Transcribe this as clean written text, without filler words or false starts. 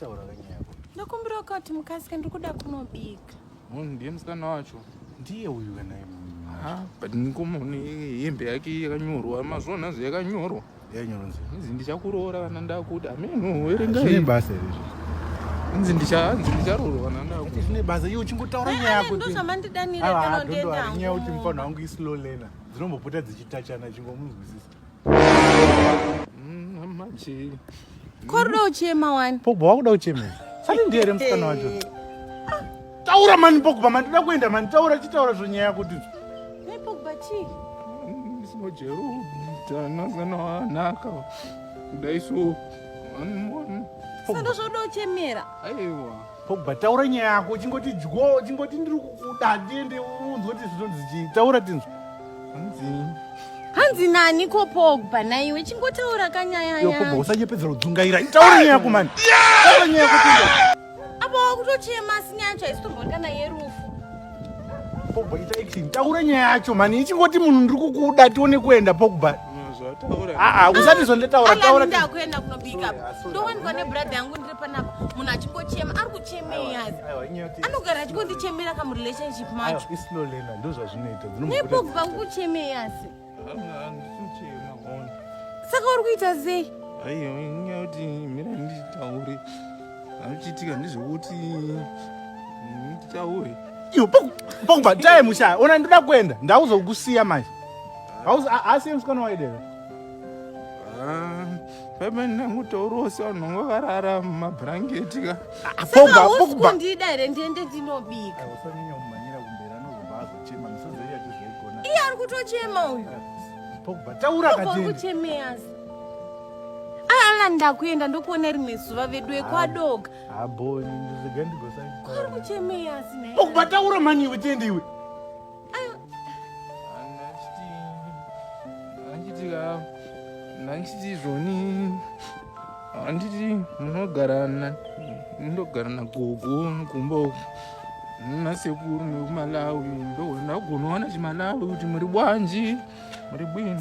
Chitaura kanyaya yako. Ndokumbira kuti mukasike, ndiri kuda kunobika. Munhu ndiye musikana wacho. Ndiye uyu kana. Ah, but ngomone hembe yake yakanyorwa mazuva nhasi yakanyorwa. Yakanyorwa nzi. Inzi ndichakuroora kana ndakuda. Ameno werenga. Zvine basa here izvo? Inzi ndicha inzi ndicharoorwa kana ndakuda. Zvine basa iwe uchingotaura nyaya yako. Ndozvamandidanira kana kana ndienda. Nyaya kuti mufana wangu islow learner. Dzinombopota dzichitachana chingomunzwisisa. Manje. Koruda uchema wani. Pogba wakuda uchema. Sati ndiye here musikana wacho. Taura mani Pogba mani ndoda kuenda mani taura chitaura zvonyaya yako kuti. Nei Pogba chii? Sojero tana sana anaka. Kudai so. Sando zvoda uchemera. Aiwa. Pogba taura nyaya yako chingoti dyo chingoti ndiri kukuda tiende unzwe kuti zvinonzi chii. Taura tinzwe. Hanzi. Hanzi nani ko Pogba naiwe chingotaura kanyaya Yo Pogba yako. usanyepedzera kudzungaira. Taura nyaya yako mani. Taura nyaya yako tinzwe. Apa wakutochema asi nyaya yacho haisitombori kana yerufu. Pogba ita action. Taura nyaya yacho mani. Ichingoti munhu ndiri kukuda tione kuenda Pogba. Zvataura. Ah ah usati zvonditaura taura. Alani ndakuenda kunobika. Sorry, ah, sorry. Ndowanikwa nebrother yangu ndiri panapa. Munhu achingochema ari kuchemei asi. Aiwa inyaya yekuti Anogara achingondichemera kamurelationship Aiwa macho. islow learner ndozvazvinoita. Nei Pogba ukuchemei asi? Handikuchema kona. Saka uri kuita sei? Aiwa inyaya yekuti mira nditaure. Zvinochiitika ndezvekuti nditaure. Iwe Pogba taye musha. Ona ndoda kuenda. Ndauzokusiya manje. Hauzi asi musikana waidera. Paipa ndangutaurawo sevanhu vanga vakarara mumabhurangeti ka. Saka Pogba hausi Pogba. kundida here ndiende ndinobika? Aiwa usanyanya kumhanyira kumberi anozobva azochema misodzi yacho zvaigona. Iye ari kutochema uyu. Pogba taura Pogba uri katende. kuchemei asi? Ala ndakuenda ndokuona rimwe zuva vedu ekwadoga. Abo ndizega ndigosai. Ari kuchemei asi naye? Pogba taura mani iwe tiende iwe. Handiti ka handiti zvoni handiti munogara ndogara nagogo kumba uku nasekuru nekumalawi ndagona wana chimalawi kuti muri bwanji muri bwino.